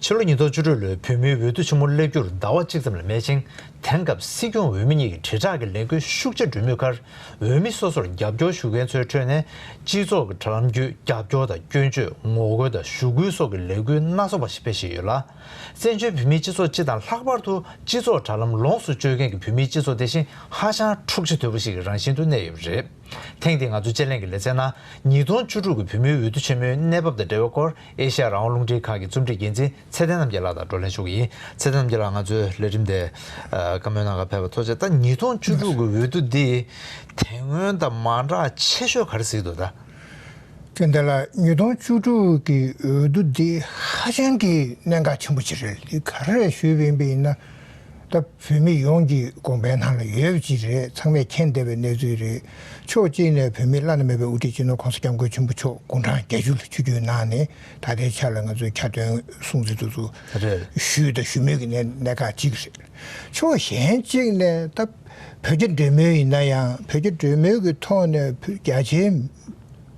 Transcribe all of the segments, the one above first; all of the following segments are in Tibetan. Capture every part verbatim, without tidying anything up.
ཕྱི་ལོ་ཉིས་སྟོང་བཅུ་དྲུག་ལོའི་བོད་མིའི་འོས་བསྡུ་ཆེན་མོ་སླེབས་རྒྱུར་ཟླ་བ་གཅིག་ཙམ་ལས་མེད་ཅིང་། དེང་སྐབས་སྲིད་སྐྱོང་འོས་མི་གཉིས་ཀྱི་དྲིལ་བསྒྲགས་ཀྱི་ལས་འགུལ་ཤུགས་ཆེ་འགྲོས་མུས་ཁར། འོས་མི་སོ་སོར་རྒྱབ་སྐྱོར་ཞུ་མཁན་ཚོའི་ཁྲོད་ནས་སྤྱི་ཚོགས་ཀྱི་དྲ་ལམ་བརྒྱུད་རྒྱབ་སྐྱོར་དང་སྐྱོན་བརྗོད། ངོ་རྒོལ་དང་ཞུ་སྐུལ་སོགས་ཀྱི་ལས་འགུལ་སྣ་ཚོགས་པ་ཞིག་སྤེལ་བཞིན་ཡོད་ལ། བཙན་བྱོལ་བོད་མིའི་སྤྱི་ཚོགས་སྤྱི་དང་། ལྷག་པར་དུ་སྤྱི་ཚོགས་དྲ་ལམ་ལོངས་སུ་སྤྱོད་མཁན་གྱི་བོད་མིའི་སྤྱི་ཚོགས་དེ་བཞིན་ཧ་ཅང་འཁྲུག་ཆ་དོད་པོ་ཞིག་གི་རང་བཞིན་དུ་གནས་ཡོད་པ་རེད། ཐེངས་འདིའི་ང་ཚོའི་དཔྱད་གླེང་གི་ལེ་ཚན་ནང་ཉིས་སྟོང་བཅུ་དྲུག་གི་བོད་མིའི་འོས་བསྡུ་ཆེན་མོའི་གནས་བབ་དང་འབྲེལ་བའི་སྐོར། ཨེ་ཤེ་ཡ་རང་དབང་རླུང་འཕྲིན་ཁང་གི་རྩོམ་སྒྲིག་འགན་འཛིན་ཚེ་བརྟན་རྣམ་རྒྱལ་ལགས་དང་བགྲོ་གླེང་ཞུ་གི་ཡིན། ཚེ་བརྟན་རྣམ་རྒྱལ་ལགས། ང་ཚོའི་ལས་རིམ་དེ་ཨ་བཀའ་མོལ་གནང་གར་ཕེབས་པ་ཐུགས་རྗེ་ཆེ། ད་ཉིས་སྟོང་བཅུ་དྲུག་གི་འོས་བསྡུ་འདི་དེ་སྔོན་དང་མ་འདྲ་ཆེ་ཤོས་ག་རེ་གཟིགས་འདུག་ད། ཀན་ད་ལ་ཉིས་སྟོང་བཅུ་དྲུག་གི་འོས་བསྡུ་འདི་ཧ་ཅང་གི་གནད་འགག་ཆེན་པོ་ཅིག་རེད། འདི་ག་རེ་ཞུས་པ་ཡིན་པ་ཡིན་ན། ད་བོད་མི་ཡོངས་ཀྱི་དགོངས་པའི་ནང་ལ་ཡོད་པ་ཅིག་རེད། ཚང་མས་མཁྱེན་བསྡད་པའི་གནས་ཚུལ་རེད། ཕྱོགས་གཅིག་ནས་བོད་མི་བླ་ན་མེད་པའི་དབུ་ཁྲིད་སྤྱི་ནོར་༸གོང་ས་༸སྐྱབས་མགོན་ཆེན་པོ་མཆོག་དགུང་གྲངས་བརྒྱད་ཅུ་ལ་ཆིབས་བསྒྱུར་གནང་ནས། ད་ལྟའི་ཆ་ལ་ང་ཚོས་ཁ་འདོན་སྲུང་བརྩི་དེ་ཚོ་རེད། ཞུས་དང་ཞུ་མུས་ཀྱི་གནད་གནད་འགག་གཅིག་རེད། ཕྱོགས་གཞན་གཅིག་ནས་ད་བོད་རྒྱ་འབྲེལ་མོལ་ཡིན་ན་ཡང་། བོད་རྒྱ་འབྲེལ་མོལ་གྱི་ཐོག་ནས་བོད་རྒྱ་ཆེའི་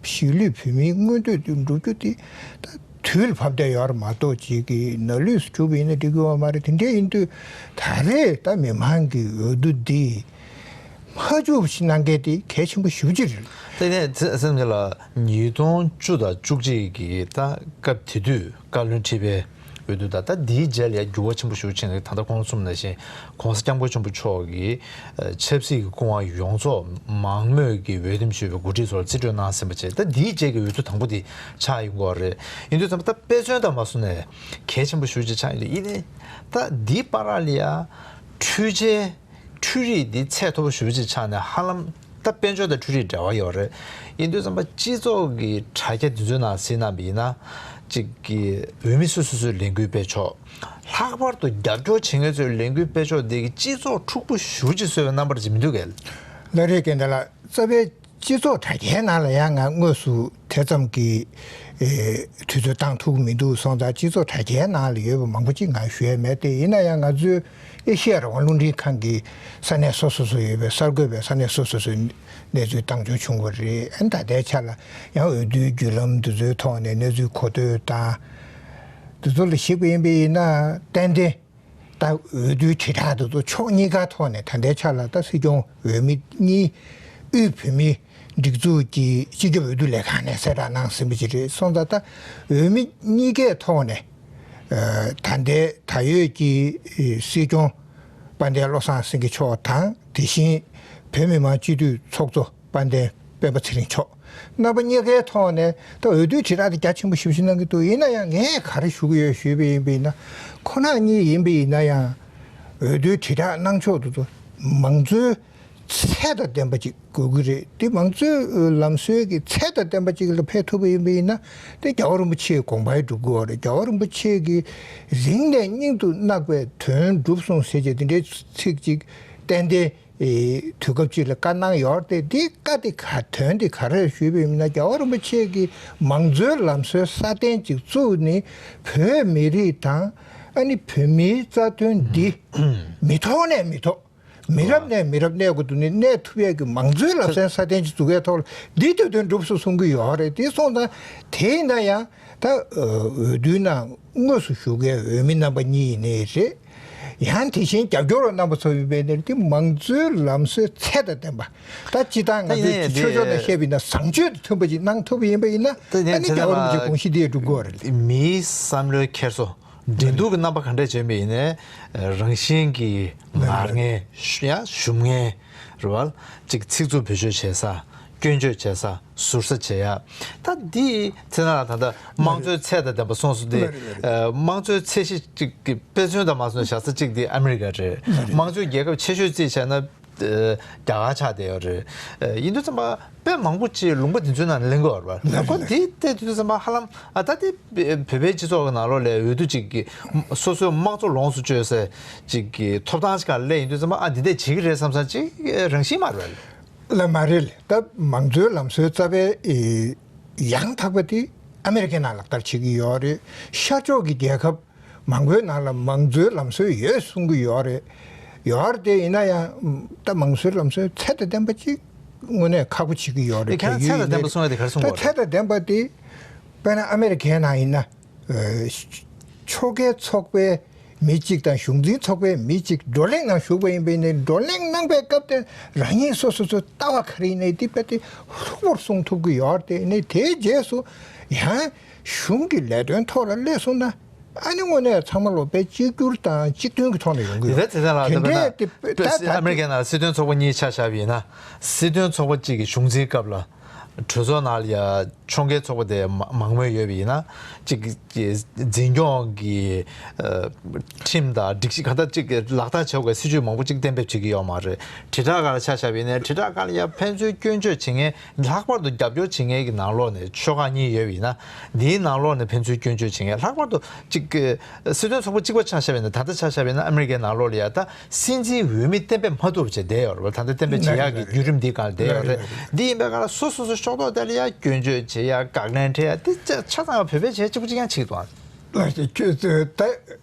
གཞིས་ལུས་བོད་མིའི་མངོན་འདོད་དུ་འགྲུབ་རྒྱུ་དེ་ད་དུས་ལ་བབ་བསྡད་ཡོད་རེད་མ་གཏོགས། ཅིག་གི་ནར་ལུས་སུ་གྱུར་པ་ཡིན་ན་འགྲིག་གི་ཡོད་མ་རེད། དེ་འདྲ་ཡིན་དུས་ད་རེས་ད་མི་མང་གི་འོས་བསྡུ་འདི་མ་འཇུག་པ་ཞིག་གནང་མཁན་དེ་གལ་ཆེན་པོ་ཞེ་པོ་ཅིག་རེད། དེ་ནས་ཚེ་བརྟན་ལགས། ཉིས་སྟོང་བཅུ་དང་བཅུ་གཅིག་གི་ད་སྐབས་དེ་དུས་བཀའ་བློན་ཁྲི་པའི་འོས་བསྡུ་དང་། ད་འདིའི་རྗེས་ལ་ཡང་འགྱུར་བ་ཆེན་པོ་ཞེ་པོ་ཕྱིན། ད་ལྟ་གོང་གསུངས་ནང་བཞིན་༸གོང་ས་༸སྐྱབས་མགོན་ཆེན་པོ་མཆོག་གིས་ཆབ་སྲིད་ཀྱི་སྐུ་དབང་ཡོངས་རྫོགས་མང་མོས་ཀྱིས་འོས་འདེམས་ཞུས་པའི་འགོ་ཁྲིད་ཚོར་རྩིས་སྤྲོད་གནང་ཟིན་པ་བྱས། ད་འདིའི་རྗེས་ཀྱི་འོས་བསྡུ་དང་པོ་དེ་ཆགས་ཡོང་གི་ཡོད་རེད། ཡིན་དུས་ཙམ་པ་ད་དཔེ་མཚོན་དང་མ་བཟུང་ནས་གལ་ཆེན་པོ་ཞེ་པོ་ཅིག་ཆགས་ཡོང་དུས། ཡིན་ནའི་ད་འདིའི་བར་ལ་ཡང་འཕྲུལ་ཆས། འཕྲུལ་རིག་འདི་ཚད་མཐོ་པོ་ཞེ་པོ་ཅིག་ཆགས་ནས། ཧ་ལམ་ད་དཔལ་འབྱོར་དང་འཕྲུལ་རིག་འབྲེལ་བ་ཡོད་རེད། ཡིན་དུས་ཙམ་པ་སྤྱི་ཚོགས་ཀྱི་དྲ་རྒྱ་འདི་ཚོའི་ནང་གཟིགས་གནང་བ་ཡིན་ན། གཅིག་གི་འོས་མི་སོ་སོ་སོའི་ལས་འགུལ་སྤེལ་ཕྱོགས། ལྷག་པར་དུ་རྒྱབ་སྐྱོར་བྱེད་མཁན་ཚོའི་ལས་འགུལ་སྤེལ་ཕྱོགས་འདི་གིས་སྤྱི་ཚོགས་འཁྲུག་པོ་ཞེ་པོ་ཅིག་བཟོས་པའི་རྣམ་པ་ཅིག་མི་འདུག་གས། ལགས་རེད། ཀན་ད་ལགས། རྩ་བའི་སྤྱི་ཚོགས་དྲ་རྒྱའི་ནང་ལ་ཡང་ང་དངོས་སུ་དེ་ཙམ་གྱི་ཨེ་དུས་ཚོད་བཏང་ཐུབ་ཀྱི་མི་འདུག་སོང་ཙང་། སྤྱི་ཚོགས་དྲ་རྒྱའི་ནང་ལ་ཡོད་པ་མང་པོ་ཅིག་ང་ཞུ་ཡས་མེད་དེ། ཡིན་ན་ཡང་ང་ཚོའི་ཨེ་ཤེ་ཡ་རང་དབང་རླུང་འཕྲིན་ཁང་གི་ས་གནས་སོ་སོ་སོ་ཡོད་པའི་གསར་འགོད་པས་ས་གནས་སོ་སོ་སོའི་གནས་ཚུལ་བཏང་ཆོག་བྱུང་བ་རེད། ཨ་ནི་ད་ལྟའི་ཆ་ལ་ཡང་འོས་བསྡུའི་བརྒྱུད་ལམ་འདི་ཚོའི་ཐོག་ནས་གནས་ཚུལ་གོ་ཐོས་དང་འདི་ཚོ་ལ་གཞིགས་པ་ཡིན་པ་ཡིན་ན། ཏན་ཏན་ད་འོས་བསྡུའི་དྲིལ་བསྒྲགས་འདི་ཚོ་ཕྱོགས་གཉིས་ཀ་ཐོག་ནས། ད་ལྟའི་ཆ་ལ་ད་སྲིད་སྐྱོང་འོས་མི་གཉིས། དབུས་བོད་མིའི་སྒྲིག་འཛུགས་ཀྱི་སྤྱི་ཁྱབ་འོས་བསྡུ་ལས་ཁང་ནས་གསལ་བསྒྲགས་གནང་ཟིན་པ་ཅིག་རེད། སོང་ཙང་ད་འོས་མི་གཉིས་ཀའི་ཐོག་ནས་ཨ་ད་ལྟའི་ད་ཡོད་ཀྱི་སྲིད་སྐྱོང་དཔལ་ལྡན་བློ་བཟང་སེང་གེ་མཆོག་དང་། དེ་བཞིན་བོད་མི་མང་སྤྱི་འཐུས་ཚོགས་གཙོ་དཔལ་ལྡན་སྤེན་པ་ཚེ་རིང་མཆོག། རྣམ་པ་གཉིས་ཀའི་ཐོག་ནས་ད་འོས་བསྡུའི་དྲིལ་བསྒྲགས་དེ་རྒྱ་ཆེན་པོ་ཞེ་པོ་ཅིག་གནང་གི་འདུག། ཡིན་ན་ཡང་ངས་ག་རེ་ཞུ་གི་ཡོད་ཞུས་པ་ཡིན་པ་ཡིན་ན། ཁོ་རང་གཉིས་ཡིན་པ་ཡིན་ན་ཡང་འོས་བསྡུའི་དྲིལ་བསྒྲགས་གནང་ཕྱོགས་དེ་ཚོ་མང་གཙོའི་ཚད་དང་ལྡན་པ་ཅིག་དགོས་ཀྱི་རེད། དེ་མང་གཙོའི་ལམ་སྲོལ་གྱི་ཚད་དང་ལྡན་པ་ཅིག་ལ་ཕེབས་ཐུབ་པ་ཡིན་པ་ཡིན་ན། དེ་རྒྱལ་བ་རིན་པོ་ཆེའི་དགོངས་པ་ཡིས་འགྲུབ་ཀྱི་ཡོད་རེད། རྒྱལ་བ་རིན་པོ་ཆེ་གིས་རིང་ནས་སྙིང་དུ་བརྣག་པའི་དོན་འགྲུབ་གསུངས་ཟེར་བྱས་དེ་འདྲའི་ཚིག་ཅིག་ཏན་ཏན་ཨེ་དུས་སྐབས་ཅིག་ལ་བཀའ་གནང་ཡོད་རེད་དེ། དེ་བཀའ་དེ་ག་དོན་དེ་ག་རེ་ཞུས་པ་ཡིན་ན། རྒྱལ་བ་རིན་པོ་ཆེ་གིས་མང་གཙོའི་ལམ་སྲོལ་སྲ་བརྟན་ཅིག་བཙུགས་ནས། བོད་མི་རིགས་དང་ཨ་ནི་བོད་མིའི་རྩ་དོན་འདི་མི་ཐོག་ནས་མི་ཐོག། མི་རབས་ནས་མི་རབས་གནས་དགོས་འདུག་ནས་གནས་ཐུབ་ཡས་ཀྱི་མང་གཙོའི་ལམ་སྲོལ་སྲ་བརྟན་ཅིག་འཛུགས་ཡས་ཐོག་ལ་འདི་དེ་དོན་འགྲུབ་སོང་གསུང་གི་ཡོད་རེད། དེ་སོང་ཙང་དེ་ཡིན་ན་ཡང་ད་འོས་བསྡུའི་ནང་དངོས་སུ་ཞུགས་མཁན་འོས་མི་རྣམ་པ་གཉིས་ཡིན་ནའི་རེད། ཡང་དེ་བཞིན་རྒྱབ་སྐྱོར་བ་རྣམ་པ་ཚོ་ཡིན་པའི་ནི། དེ་མང་གཙོའི་ལམ་སྲོལ་ཚད་དང་ལྡན་པ། ད་སྤྱིར་བཏང་ང་ཚོའི་ཆོས་ཕྱོགས་ནས་བཤད་པ་ཡིན་ན་བཟང་སྤྱོད་དང་མཐུན་པ་ཅིག་གནང་ཐུབ་པ་ཡིན་པ་ཡིན་ན། ཨ་ནི་རྒྱལ་བ་རིན་པོ་ཆེའི་དགོངས་གཞི་འདི་འགྲུབ་དགོས་པ་རེད། མིའི་བསམ་བློའི་འཁྱེར་སོ། འགྲན་བསྡུར་གྱི་རྣམ་པ་ག་འདྲས་བྱས་པ་ཡིན་ནའི། རང་བཞིན་གྱིས་ངར་མཁན། ཡང་ཞུམ་མཁན་རེད་བ། ཅིག་ཚིག་རྩུབ་བེད་སྤྱོད་བྱེད་ས། སྐྱོན་བརྗོད་བྱེད་ས། ཟུར་ཟ་བྱེད་ཡ། ད་འདི་ཚེ་ན་ད་ལྟ་དམངས་གཙོའི་ཚད་དང་ལྡན་པ་གསུངས་སོང་དེ། ལགས་རེད། ལགས་རེད། ཨ་དམངས་གཙོའི་ཚད་གཞི་གཅིག་གི་དཔེ་མཚོན་དང་མ་སོང་བཞག་ས་གཅིག་དེ་ཨ་མི་རི་ཀ་རེད། ལགས་རེད། དམངས་གཙོའི་རྒྱལ་ཁབ་ཆེ་ཤོས་རྩིས་བྱས་ན་ཨ་རྒྱ་གར་ཆགས་བསྡད་ཡོད་རེད། ཨ་ཡིན་དུས་ཙམ་པ་དཔེ་མང་པོ་ཅིག་ལུང་པ་འདི་ཚོའི་ནང་ལེན་གྱི་ཡོད་རེད་པ། ལགས་རེད། ཁོ་འདི་བལྟས་དུས་ཙམ་པ་ཧ་ལམ། ཨ་ད་དེ་བོད་པའི་སྤྱི་ཚོགས་ཀྱི་ནང་ལོགས་ལ་འོས་བསྡུ་གཅིག་གི་སོ་སོའི་དམངས་གཙོ་ལོངས་སུ་སྤྱོད་སའི་གཅིག་གི་ཐོབ་ཐང་ཞིག་ག་སླེབས་ཡོང་དུས་ཙམ་པ། ཨ་འདི་འདྲས་བྱེད་ཀྱི་རེད་བསམ་ས་ཅིག་རང་བཞིན་མ་རེད། ལགས་མ་རེད། ད་མང་གཙོའི་ལམ་སྲོལ་རྩ་བའི་ཨེ་ཡང་དག་པ་དེ་ཨ་མི་རི་ཀའི་ནང་ལག་བསྟར་བྱེད་ཀྱི་ཡོད་རེད། ཤར་ཕྱོགས་ཀྱི་རྒྱལ་ཁབ་མང་པོའི་ནང་ལ་མང་གཙོའི་ལམ་སྲོལ་ཡོད་གསུང་གི་ཡོད་རེད། ཡོད་རེད་དེ། ཡིན་ན་ཡང་ད་མང་གཙོའི་ལམ་སྲོལ་ཚད་དང་ལྡན་པ་ཅིག་དངོས་གནས་ཁག་པོ་བྱེད་ཀྱི་ཡོད་རེད། ཁྱེད་རང་ཚད་དང་ལྡན་པ་གསུང་ཡ་དེ་ག་རེ་གསུང་གི་ཡོད་རེད། ད་ཚད་དང་ལྡན་པ་དེ་དཔེར་ན་ཨ་མི་རི་ཀའི་ནང་ཡིན་ན། ཨ་ ཕྱོགས་འགལ་ཚོགས་པའི་མི་གཅིག་དང་གཞུང་འཛིན་ཚོགས་པའི་མི་གཅིག་བགྲོ་གླེང་ནང་ཞུགས་པ་ཡིན་པས་ནི། བགྲོ་གླེང་གནང་པའི་སྐབས་དེར་རང་ཉིད་སོ་སོ་སོའི་ལྟ་བ་ག་རེ་ཡིན་ནའི་དེ་རྦད་དེ་ལྷུག་པོར་གསུང་ཐུབ་ཀྱི་ཡོད་རེད་དེ། ནི་དེའི་རྗེས་སུ་ཡང་གཞུང་གི་ལས་དོན་ཐོག་ལ་སླེབས་སོང་ན། ཨ་ནི་དངོས་གནས་ཚང་མ་ལོ་དཔེ་གཅིག་གྱུར་དང་གཅིག་མཐུན་གྱི་ཐོག་ནས་ཡོང་གི་ཡོད། དེ་འདྲ་དེ་ལ་དེ་ད་འདྲའི་དཔེར་ན་དེ་ད་ད་ཨ་མེ་རི་ཀའི་ནང་ལ་སྲིད་དོན་ཚོགས་པ་གཉིས་ཆ་བཞག་པ་ཡིན་ན། སྲིད་དོན་ཚོགས་པ་གཅིག་གི་གཞུང་འཛིན་སྐབས་ལ་གྲོས་ཚོགས་ནང་ལ་ཡ་ཕྱོགས་འགལ་ཚོགས་པ་དེ་མ་མང་མོས་ཡོད་པ་ཡིན་ན། གཅིག་གི་འཛིན་སྐྱོང་གི་ཨ་ཁྲིམས་དང་སྒྲིག་གཞི་གང་ལྟར་གཅིག་གི་ལག་བསྟར་བྱེད་དགོས་སྲིད་ཇུས་མང་པོ་གཅིག་གཏན་འབེབས་བྱེད་ཀྱི་ཡོད་མ་རེད། དྲིལ་བསྒྲགས་སྒང་ལ་ཆ་བཞག་པ་ཡིན་ན། དྲིལ་བསྒྲགས་སྒང་ལ་ཡ་ཕན་ཚུན་སྐྱོན་བརྗོད་བྱེད་མཁན། ལྷག་པར་དུ་རྒྱབ་སྐྱོར་བྱེད་མཁན་གྱི་ནང་ལོགས་ནས་ཆོལ་ཁ་གཉིས་ཡོད་པ་ཡིན་ན། འདིའི་ནང་ལོགས་ནས་ཕན་ཚུན་སྐྱོན་བརྗོད་བྱེད་མཁན། ལྷག་པར་དུ་གཅིག་གི་སྲིད་དོན་ཚོགས་པ་གཅིག་པ་ཆ་བཞག་པ་ཡིན་ན། ད་ལྟ་ཆ་བཞག་པ་ཡིན་ན་ཨ་མེ་རི་ཀའི་ནང་ལོགས་ལ་ཡ་ད་སྲིད་འཛིན་འོས་མི་གཏན་འབེབས་མ་ཐུབ་པ་བྱས་བསྡད་ཡོད་རེད་བ། ད་ལྟ་གཏན་འབེབས་བྱེད་ཡག་གི་བརྒྱུད་རིམ་འདིའི་སྒང་ལ་བསྡད་ཡོད་རེད། འདི་ཡིན་པའི་སྒང་ལ་སོ་སོ་སོ་ཕྱོགས་གཏོགས་དེ་ལ་ཡ་སྐྱོན་བརྗོད་བྱེད་ཡག་དགག་ལན་འཁྲི་ཡག་འདི་ཆ་ཆ་ཚང་བ་བོད་པས་བྱས་གཅིག་པུ་གཅིག་རྐྱང་བྱེད་ཀྱི་འདུག་ཨ། ཁྱོད་ཚོས་ད་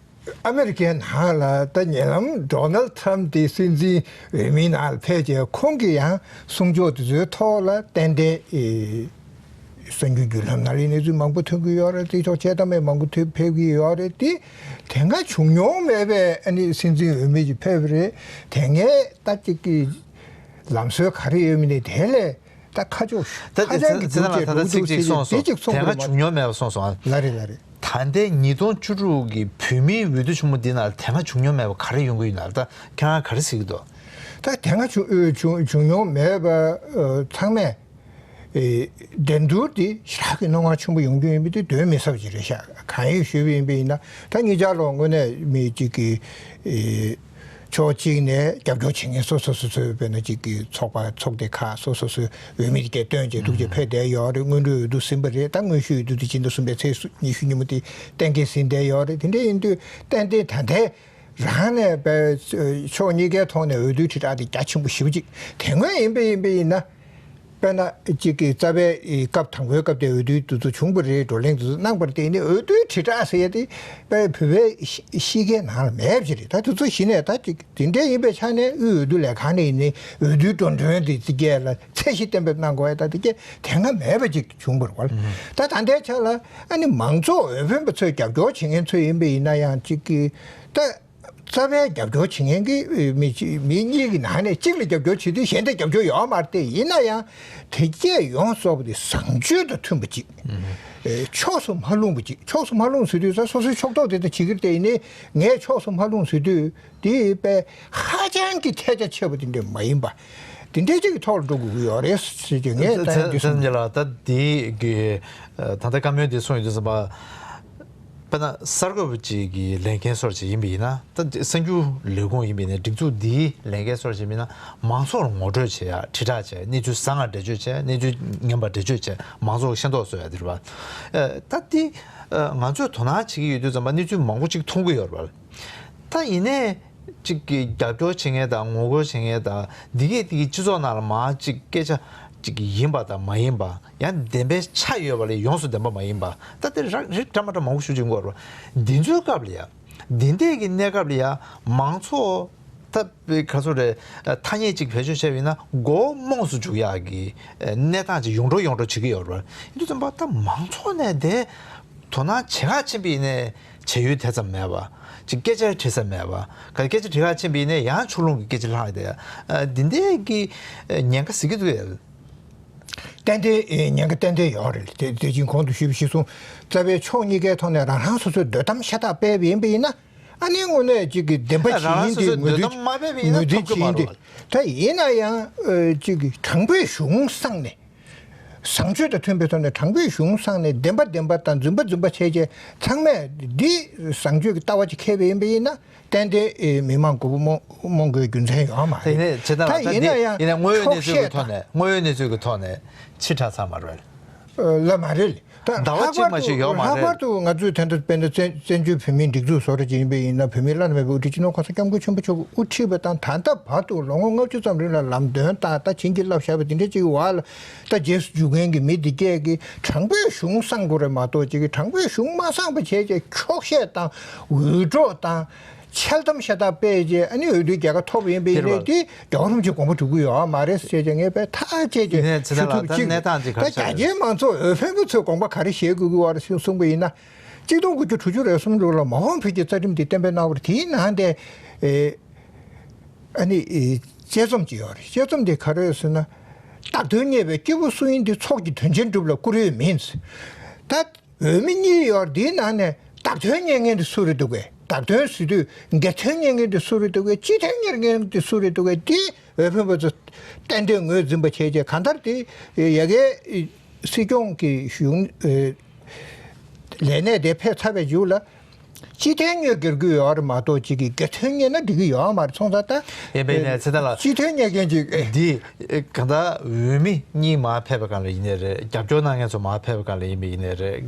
ཨ་མེ་རི་ཀའི་ནང་ལ་ད་ཉེ་ལམ་ཌོ་ནལ་ཊམ་དེ་སྲིད་འཛིན་འོས་མིའི་ནང་ལ་ཕེབས་རྗེས་ཁོང་གིས་ཡང་གསུང་ཕྱོགས་དེ་ཚོའི་ཐོག་ལ་ཏན་ཏན་ཨེ་གསར་འགྱུར་བརྒྱུད་ལམ་ནང་ལ་གནས་ཚུལ་མང་པོ་ཐོན་གྱི་ཡོད་རེད། དེ་ཕྱོགས་ཆེ་ཐ་མའི་མང་པོ་ཐོན་ཕེབས་ཀྱི་ཡོད་རེད། དེ་དེ་སྔ་བྱུང་མྱོང་མེད་པའི་ཨ་ནི་སྲིད་འཛིན་འོས་མི་ཅིག་ཕེབས་པ་རེད། དེ་སྔའི་ད་ཅིག་གི་ལམ་སྲོལ་ག་རེ་ཡོད་མིན་ནི་དེ་ལས་ད་ཁ་ཕྱོགས་ད་ཧ་ཅང་གི་ཚེ་ཚེ་འདུག་ལ་ཅེས་ད་ལྟ་འདུག་ཚིག་འདུག་ཅིག་ཅེས་གསུངས་སོང་། དེ་ཅིག་གསུངས་དེ་སྔ་དགོས་མ་བྱུང་མྱོང་མེད་པ་གསུངས་སོང་ཨ། ལ་རེད་ལ་རེད། ད་ལྟའི་ཉིས་སྟོང་བཅུ་དྲུག་གི་བོད་མིའི་འོས་བསྡུ་ཆེན་མོ་འདི་ནང་ལ་དེ་སྔ་བྱུང་མྱོང་མེད་པ་ག་རེ་ཡོང་གི་ཡོད་ན། ད་ཁྱེད་རང་ག་རེ་ཟེར་གྱི་འདུག་ད་དེ་སྔ་བྱུང་བྱུང་བྱུང་མྱོང་མེད་པ་ཚང་མས་འགྲན་བསྡུར་འདི་ཞེ་དྲག་གི་རྣོ་ངར་ཆེན་པོ་ཡོང་རྒྱུ་ཡིན་པ་འདི་གདོན་མི་ཟ་བ་ཅིག་རེད་ཤག་གང་ཡིན་ཞུས་པ་ཡིན་པ་ཡིན་ན། ད་ཉེ་ཆར་ལ་དངོས་གནས་མི་གཅིག་གིས་ཕྱོགས་གཅིག་ནས་རྒྱབ་སྐྱོར་བྱེད་མཁན་སོ་སོ་སོ་སོའི་དཔེར་ན་གཅིག་གི་ཚོགས་པ་ཚོགས་སྡེ་ཁག་སོ་སོ་སོའི་འོས་མི་དེ་གས་བཏོན་བྱས་འདུག་ཅེས་ཕེབས་བསྡད་ཡོད་རེད། སྔོན་འགྲོའི་འོས་བསྡུ་ཟིན་པ་རེད། ད་དངོས་ཤུགས་འོས་བསྡུ་དེ་ཕྱི་ཟླ་གསུམ་པའི་ཚེས་ཉི་ཤུ་ཉིན་མོ་དེ་གཏན་འཁེལ་ཟིན་བསྡད་ཡོད་རེད། དེ་འདྲ་ཡིན་དུས་ཏན་ཏན་ད་ལྟའི་རང་ནས་པའི་ཕྱོགས་གཉིས་ཀའི་ཐོག་ནས་འོས་བསྡུའི་དྲིལ་བསྒྲགས་དེ་རྒྱ་ཆེན་པོ་ཞེ་པོ་ཅིག་དེ་སྔོན་ཡིན་པ་ཡིན་པ་ཡིན་ན། དཔེར་ན་གཅིག་གི་རྩ་བའི་སྐབས་དང་པོའི་སྐབས་དེ་འོས་བསྡུའི་དུས་ཚོད་བྱུང་བ་རེད། བགྲོ་གླེང་དུས་ཚོད་གནང་བ་རེད། དེ་ནི་འོས་བསྡུའི་དྲིལ་བསྒྲགས་ཟེར་ཡ་དེ་དཔེ་བོད་པའི་གཤིས་ཀའི་ནང་ལ་མེད་པ་ཅིག་རེད། ད་དུས་ཚོད་གཞི་ནས་ད་གཅིག་དེ་འདྲ་ཡིན་པའི་ཆ་ནས་དབུས་འོས་བསྡུ་ལས་ཁང་ནས་ཡིན་ནའི་འོས་བསྡུའི་འགྲོ་གྲོན་དེ་ཚིག་སྐད་ལ་ཚད་གཞི་གཏན་འབེབས་གནང་དགོས་ཡ་ད་དེ་སྐད་དེ་སྔ་མེད་པ་ཅིག་བྱུང་བ་རེད་བ། ད་ད་ལྟའི་ཆ་ལ་ཨ་ནི་མང་ཚོགས་འོས་འཕེན་པ་ཚོས་རྒྱབ་སྐྱོར་བྱེད་མཁན་ཚོ་ཡིན་པ་ཡིན་ན་ཡང་གཅིག་གི་ད། རྩ་བའི་རྒྱབ་སྐྱོར་བྱེད་མཁན་གྱི་མི་གཅིག་མི་གཉིས་ཀྱི་ནང་ནས་གཅིག་ལ་རྒྱབ་སྐྱོར་བྱེད་དུས་གཞན་དེ་རྒྱབ་སྐྱོར་ཡོད་མ་རེད་དེ། ཡིན་ན་ཡང་དེ་སྐད་ཡོངས་རྫོགས་པ་དེ་བཟང་སྤྱོད་དང་མཐུན་པ་ཅིག་ཨེ་ཕྱོགས་སུ་མ་ལྷུང་བ་ཅིག་ཕྱོགས་སུ་མ་ལྷུང་ཟེར་དུས་ས་སོ་སོའི་ཕྱོགས་གཏོགས་དེ་ལྟ་བྱེད་ཀྱི་རེད་དེ། ཡིན་ནའི་ངས་ཕྱོགས་སུ་མ་ལྷུང་ཟེར་དུས་དེ་དཔེ་ཧ་ཅང་གི་ཐལ་ཆ་ཆེ་བ་དེ་འདྲ་མ་ཡིན་པ་དེ་འདྲའི་ཅིག་གི་ཐོག་ལ་འགྲོ་དགོས་ཀྱི་ཡོད་རེད་ཟེར་གྱི་ངས་ད་ཚེ་འདི་ཚེ་གསུམ་ཉིད་ལ་ད་འདི་གི་ད་ལྟ་བཀའ་མོལ་འདི་གསུངས་ཡོད་དུས་ཙམ་པ། དཔེར་ན་གསར་འགོད་པ་གཅིག་གི་ལས་འགན་སོར་ཅིག་ཡིན་པ་ཡིན་ན། ད་གསར་འགྱུར་ལས་ཁུངས་ཡིན་པ་ཡིན་ན། སྒྲིག་འཛུགས་འདིའི་ལས་འགན་སོར་ཅིག་ཡིན་པ་ཡིན་ན། མང་ཚོགས་ལ་ངོ་སྤྲོད་བྱེད་ཡ། དྲིལ་བསྒྲགས་བྱེད་ཡ། གནས་ཚུལ་བཟང་བ་འགྲེལ་བརྗོད་བྱེད་ཡ། གནས་ཚུལ་ངན་པ་འགྲེལ་བརྗོད་བྱེད། མང་ཚོགས་ལ་ཤེས་རྟོགས་བཟོ་ཡ་དེ་རེད་པ། ཨ་ད་འདི་ཨ་ང་ཚོས་དོ་སྣང་བྱེད་ཀྱི་ཡོད་དུས་ཙམ་པ་གནས་ཚུལ་མང་པོ་ཅིག་མཐོང་གི་ཡོད་རེད་པ། ད་ཡིན་ནའི་གཅིག་གི་རྒྱབ་སྐྱོར་བྱེད་མཁན་དང་ངོ་རྒོལ་བྱེད་མཁན་དང་། འདི་གས་འདི་གས་སྤྱི་ཚོགས་ནང་ལ་མར་གཅིག་སྐད་ཆ་གཅིག་ཡིན་པ་དང་མ་ཡིན་པ། ཡང་བདེན་པའི་ཆ་ཡོད་པ་ལས་ཡོངས་སུ་བདེན་པ་མ་ཡིན་པ། ད་དེ་རག་རིགས་འདྲ་མ་འདྲ་མང་པོ་ཞིག་ཡོང་གི་ཡོད་རེད། འདི་ཚོའི་སྐབས་ལ་ཡ། འདི་འདྲས་ཀྱི་གནས་སྐབས་ལ་ཡ་མང་ཚོགས་ད་ག་ཚོད་རེད། ཐ་སྙད་ཅིག་བེད་སྤྱོད་བྱས་པ་ཡིན་ན་མགོ་རྨོངས་སུ་འཇུག་ཡག་གི་གནས་སྟངས་ཅིག་ཡོང་འགྲོ་ཡོང་འགྲོ་བྱེད་ཀྱི་ཡོད་རེད། ཡིན་དུས་ཙམ་པ་ད་མང་ཚོགས་ནས་དེ་དོ་སྣང་བྱེད་ག་ཕྱིན་པ་ཡིན་ནའི་བྱེད་ཡུལ་དེ་ཙམ་མེད་པ། ཅིག་སྐད་ཆ་དྲི་ས་མེད་པ། ག་སྐད་ཆ་དྲི་ག་ཕྱིན་པ་ཡིན་ནའི་ཡང་ཕྱོགས་ལྷུང་གི་སྐད་ཆ་ལྷག་ཡོད་དེ། འདི་འདྲས་ཀྱི་ཉེན་ཁ་ཟེར་གྱི་འདུག་གས། ཏན་ཏན་ཨེ་ཉེན་ཁ་ཏན་ཏན་ཡོད་རེད། དེ་དེ་བཞིན་གོང་དུ་ཞུས་པ་གཞིར་བཟུང་རྩ་བའི་ཕྱོགས་གཉིས་ཀའི་ཐོག་ནས་རང་རང་སོ་སོའི་འདོད་གཏམ་ཤ་སྟག་སྤེལ་བ་ཡིན་པ་ཡིན་ན། ཨ་ནི་དངོས་གནས་གཅིག་གི་བདེན་པ་ཅིག་ཡིན་ཏེ། ངོས་འཛིན་ངོས་འཛིན་ཅིག་ཡིན་ཏེ། ད་ཡིན་ན་ཡང་ཨེ་གཅིག་གི་དྲང་པོའི་གཞུང་བསྲངས་ནས་བཟང་སྤྱོད་དང་མཐུན་པའི་ཐོག་ནས་དྲང་པོའི་གཞུང་བསྲངས་ནས་བདེན་པ་བདེན་པ་དང་རྫུན་པ་རྫུན་པ་བྱས་རྗེས་ཚང་མས་འདི་བཟང་སྤྱོད་ཀྱི་ལྟ་བ་ཅིག་འཁྱེར་བ་ཡིན་པ་ཡིན་ན། ཏན་ཏན་ཨེ་མི་མང་མགོ་བོ་རྨོངས་རྨོངས་དགོས་རྒྱུ་མཚན་ཡོད་མ་རེད། དེ་ནས་ཇི་ལྟར་ད་ད་ཡིན་ན་ཡང་ཡིན་ན་དངོས་ཡོད་གནས་ཚུལ་གྱི་ཐོག་ནས། དངོས་ཡོད་གནས་ཚུལ་གྱི་ཐོག་ནས་ཕྱི་དྲགས་ཚར་མ་རེད། ལ་མ་རེད། ད་ཟླ་བ་གཅིག་མ་ཞིག་ཡོད་མ་རེད། ལྷག་པར་དུ་ང་ཚོས་ད་ལྟ་དཔེར་ན་བཙན་བཙན་བྱོལ་བོད་མིའི་སྒྲིག་འཛུགས་བཟོ་འདྲ་ཅིག་ཡིན་པ་ཡིན་ན། བོད་མིའི་བླ་ན་མེད་པའི་དབུ་ཁྲིད་སྤྱི་ནོར་གོང་ས་སྐྱབས་མགོན་ཆེན་པོ་མཆོག་གིས་དབུ་ཁྲིད་པ་དང་། ད་ལྟ་བར་དུ་ལོ་ངོ་ལྔ་བཅུ་ཙམ་རིང་ལ་ལམ་སྟོན་དང་། ད་བྱིན་གྱིས་བརླབས་བཞག་པ་དེ་འདྲ་ཅིག་གི་འོག་ལ་ད་རྗེས་སུ་འཇུག་མཁན་གྱི་མི་འདི་གས་ཀྱིས་དྲང་པོའི་གཞུང་བསྲང་དགོས་རེད་མ་གཏོགས། ཅིག་གིས་དྲང་པོའི་གཞུང་མ་བསྲངས་པ་བྱས་རྗེས་འཁྱོག་བཤད་དང་འུད་སྒྲོག་དང་། འཆལ་གཏམ་ཤ་སྟག་སྤེལ་རྗེས་ཨ་ནི་འོས་བསྡུའི་རྒྱལ་ཁ་ཐོབ་ཡིན་པ་ཡིན་ནའི། དེ་རྒྱལ་བ་རིན་པོ་ཆེ་དགོངས་པ་འགྲུབ་ཀྱི་ཡོད་མ་རེད་ཟེར་བྱས་ངས་དཔེ་ཐག་བཅད་ཀྱི་ཡིན་ནའི་ཚེ་ཐང་ལགས། ད་གནས་སྟངས་ཅིག་ག་རེ་ཆགས་ཀྱི་རེད། རྒྱ་ཆེའི་མང་ཚོགས་འོས་འཕེན་པ་ཚོས་དགོངས་པ་ག་རེ་བཞེས་དགོས་ཀྱི་ཡོད་རེད་གསུངས་པ་ཡིན་ན། གཅིག་སྟོང་དགུ་བརྒྱ་དྲུག་ཅུ་རེ་གསུམ་ལོ་ལ་མ་ཧོང་ཕིན་གྱི་རྩ་ཁྲིམས་དེ་གཏན་འབེབས་གནང་བ་རེད། དེའི་ནང་དེ་ཨ་ནི་དཔྱད་རྩོམ་ཅིག་ཡོད་རེད། དཔྱད་རྩོམ་དེ་ག་རེ་ཟེར་ན། བདག་དོན་གཉེར་བའི་སྐྱེས་བུ་སུ་ཡིན་དེ་ཚོགས་ཀྱི་དོན་ཆེན་སྒྲུབ་ལ་བཀུར་འོས་མིན། ད་འོས་མི་གཉིས་ཡོད་རེད། དེའི་ནང་ནས་བདག་དོན་གཉེར་མཁན་དེ་སུ་རེད་འདུག་གས། བདག་དོན་ཟེར་དུས་སྒེར་དོན་གཉེར་མཁན་དེ་སུ་རེད་འདུག་གས། སྤྱི་དོན་གཉེར་མཁན་དེ་སུ་རེད་འདུག་གས། དེ་འོས་འཕེན་པ་ཚོ་ཏན་ཏན་ངོས་འཛིན་པ་བྱས་རྗེས། གང་ལྟར་དེ་ཡ་གིའི་སྲིད་སྐྱོང་གི་གཞུང་ལས་གནས་དེ་ཕེབས་ཚར་བའི་མཇུག་ལ། སྤྱི་དོན་གཉེར་དགོས་ཀྱི་ཡོད་རེད་མ་གཏོགས་གཅིག་གིས་སྒེར་དོན་གཉེར་ན་འགྲིག་གི་ཡོད་མ་རེད། སོང་ཙང་ད་ཡིན་པས་ནས་ཚེ་ཐར་ལགས། སྤྱི་དོན་གཉེར་མཁན་གཅིག་ཨེ། འདི་གང་ལྟར་འོས་མི་གཉིས་མར་ཕེབས་པའི་སྒང་ལ་ཡིན་ནའི་རེད། རྒྱབ་སྐྱོར་གནང་མཁན་ཚོ་མར་ཕེབས་པའི་སྒང་ལ་ཡིན་པ་ཡིན་ནའི་རེད།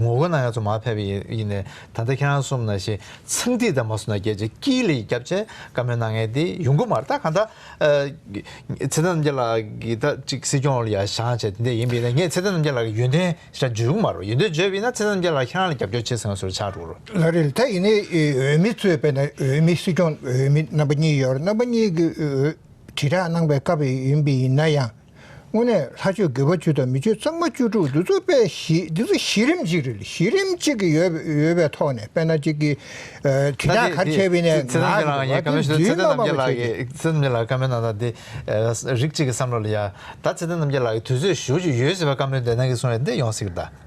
ངོ་རྒོལ་གནང་མཁན་ཚོ་མར་ཕེབས་པ་ཡིན་ནའི། ད་ལྟ་ཁྱེད་རང་གསུངས་ནང་བཞིན་ཚངས་ཐིག་དང་མ་སོང་ན་སྐད་ཆ་དཀྱིལ་ལ་བརྒྱབ་བྱས་བཀའ་མོལ་གནང་མཁན་དེ་ཡོང་གི་མ་རེད། ད་གང་ལྟར་ཚེ་བརྟན་རྣམ་རྒྱལ་ལགས་ཀྱིས་ད་གཅིག་སྲིད་སྐྱོང་ལ་ཡར་བཞེངས་བྱས་དེ་འདྲ་ཡིན་པ་ཡིན་ན། ངས་ཚེ་བརྟན་རྣམ་རྒྱལ་ལགས་ཀྱི་ཡོན་ཏན་ཞེ་དྲག་བརྗོད་ཀྱི་མ་རེད། ཡོན་ཏན་བརྗོད་པ་ཡིན་ན་ཚེ་བརྟན་རྣམ་རྒྱལ་ལགས་ཁྱེད་རང་ལ་རྒྱབ་སྐྱོར་བྱེད་ཟེར་བ་བཟོ་འདྲ་ཆགས་འགྲོ་གི་རེད། ལགས་རེད། ད་ཡིན་ནའི་འོས་མི་ཚོས་དཔེར་ན་འོས་མི་སྲིད་སྐྱོང་འོས་མི་རྣམ་པ་གཉིས་ཡོད་རེད། རྣམ་པ་གཉིས་ཀྱིས་དྲིལ་བསྒྲགས་གནང་བའི་སྐབས་ཡིན་པ་ཡིན་ན་ཡང་། དངོས་གནས་ལྷ་ཆོས་དགེ་བ་བཅུ་དང་མི་ཆོས་གཙང་མ་བཅུ་དྲུག་འདི་ཚོ་དཔེ་གཞི་འདི་ཚོ་གཞི་རིམ་གཅིག་རེད། གཞི་རིམ་གཅིག་གི་ཡོད་ཡོད་པའི་ཐོག་ནས། དཔེར་ན་གཅིག་གི་ཨ་དྲིལ་བསྒྲགས་ག་རེ་བྱས་པ་ཡིན་ནའི་ཚེ་བརྟན་རྣམ་རྒྱལ་ལགས་ངས་བཀའ་མོལ་ཞུ། ཚེ་བརྟན་རྣམ་རྒྱལ་ལགས་ཀྱིས་ཚེ་བརྟན་རྣམ་རྒྱལ་ལགས་བཀའ་མོལ་གནང་སྟངས་འདི་ཨ་རིགས་གཅིག་གི་བསམ་བློ་ལ་ཡ། ད་ཚེ་བརྟན་རྣམ་རྒྱལ་ལགས་ཀྱིས་དུས་ཚོད་ཞེ་པོ་ཅིག་ཡོལ་ཟིན་པའི་བཀའ་མོལ་འདི་གནང་གི་གསུངས་ཡ་འདི་ཡོང་སྲིད་པ་རེད་ད།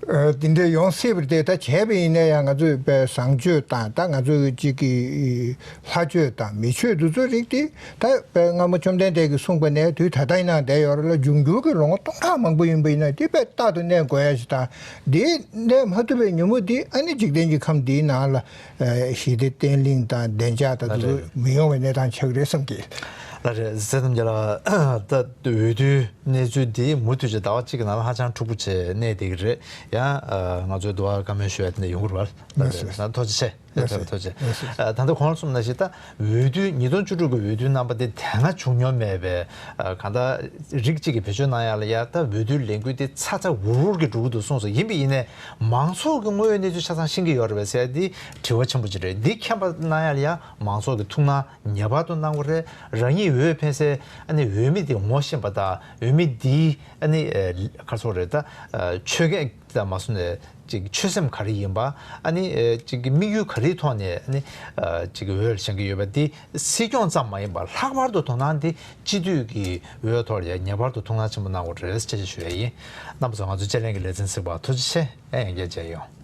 ཨ་དེ་འདྲ་ཡོང་སྲིད་པ་རེད་དེ། ད་བྱས་པ་ཡིན་ན་ཡང་ང་ཚོས་དཔེ་བཟང་སྤྱོད་དང་། ད་ང་ཚོ་གཅིག་གི་ལྷ་ཆོས་དང་མི་ཆོས་འདི་ཚོ་རིགས་དེ་ད་དཔེ་སྔ་མོ་བཅོམ་ལྡན་འདས་ཀྱིས་གསུངས་པ་ནས་དུས་ད་ལྟ་ཡིན་ནའང་བསྡད་ཡོད་རེད་ལ། འབྱུང་འགྱུར་གྱི་ལོ་ངོ་སྟོང་ཕྲག་མང་པོ་ཡིན་པ་ཡིན་ན་དེ་དཔེ་རྟག་ཏུ་གནས་དགོས་ཡ་ཞིག་དང་། དེ་གནས་མ་ཐུབ་པའི་ཉིན་མོ་དེ་ཨ་ནི་འཇིག་རྟེན་གྱི་ཁམས་འདིའི་ནང་ལ་ཞི་བདེ་བརྟན་ལྷིང་དང་བདེ་འཇགས་དང་དེ་ཚོ་མི་ཡོང་བའི་གནས་སྟངས་ཆགས་ཀྱི་རེད་བསམ་གི། ལགས་རེད། ཚེ་བརྟན་རྣམ་རྒྱལ་ལགས། ད་འོས་བསྡུའི་གནས་ཚུལ་འདི་མུ་མཐུད་ཀྱི་ཟླ་བ་གཅིག་གི་ནང་ལ་ཧ་ཅང་འཁྲུག་པོ་བྱས་གནས་བསྡད་ཀྱི་རེད། ཡང་ཨ་ང་ཚོའི་འདུག་བ་བཀའ་མོལ་ཞུ་ཡ་དེ་འདྲ་ཡོང་གི་རེད་བ། ལགས་རེད། ད་ཐུགས་རྗེ་ཆེ། ལགས་རེད། ཐུགས་རྗེ་ཆེ། ཨ་ད་ལྟ་གོང་ལ་གསུངས་ནང་བཞིན་ད་འོས་བསྡུ་ཉིས་སྟོང་བཅུ་དྲུག་གི་འོས་བསྡུའི་རྣམ་པ་དེ་དེ་སྔ་བྱུང་མྱོང་མེད་པའི་ཨ་གང་ལྟར་རིགས་གཅིག་གིས་བེད་སྤྱོད་གནང་ཡ་ལ་ཡ། ད་འོས་བསྡུའི་ལས་འགུལ་དེ་ཚ་ཚ་འུར་འུར་གྱིས་འགྲོ་གི་འདུག་གསུངས་སོང་། ཡིན་པ་ཡིན་ནའི་མང་ཚོགས་ཀྱིས་དངོས་ཡོད་གནས་ཚུལ་ཆ་ཚང་ཤེས་ཀྱི་ཡོད་རེད་པས་ཟེར་ཡ་འདི་དྲི་བ་ཆེན་པོ་ཅིག་རེད། འདི་མཁྱེན་པ་གནང་ཡ་ལ་ཡ་མང་ཚོགས་ཀྱི་ཐུགས་སྣང་ངེས་པར་དུ་གནང་དགོས་རེད། རང་ཉིད་འོས་འཕེན་སའི་ཨ་ནི་འོས་མི་དེ་ངོ་ཤེས་པ་དང་། འོས་མི་དེའི་ཨ་ནི་ཨ་ག་རེ་ཟེར་དགོས་རེད། ད་ཨ་ཆོས་སྐད་དང་མ་སོང་ནས་ཅིག་ཆོད་སེམས་ག་རེ་ཡིན་པ། ཨ་ནི་ཨ་ཅིག་དམིགས་ཡུལ་ག་རེའི་ཐོག་ནས་ཨ་ནི་ཨ་ཅིག་འོས་ལ་བཞེངས་ཀྱི་ཡོད་པ་འདི་སྲིད་སྐྱོང་ཙམ་མ་ཡིན་པར་ལྷག་པར་དུ་དོ་སྣང་འདི་སྤྱི་འཐུས་ཀྱི་འོས་ཐོག་ལ་ཡང་ངེས་པར་དུ་ཐུགས་སྣང་ཆེན་པོ་གནང་དགོས་རེད་ཅེས་ཞུ་ཡ་ཡིན། རྣམ་པ་ཚོ་ང་ཚོའི་དཔྱད་གླེང་གི་ལེ་ཚན་གཟིགས་པར་ཐུགས་རྗེ་ཆེ། ཨེ་ཡང་བསྐྱར་མཇལ་ཡོང་།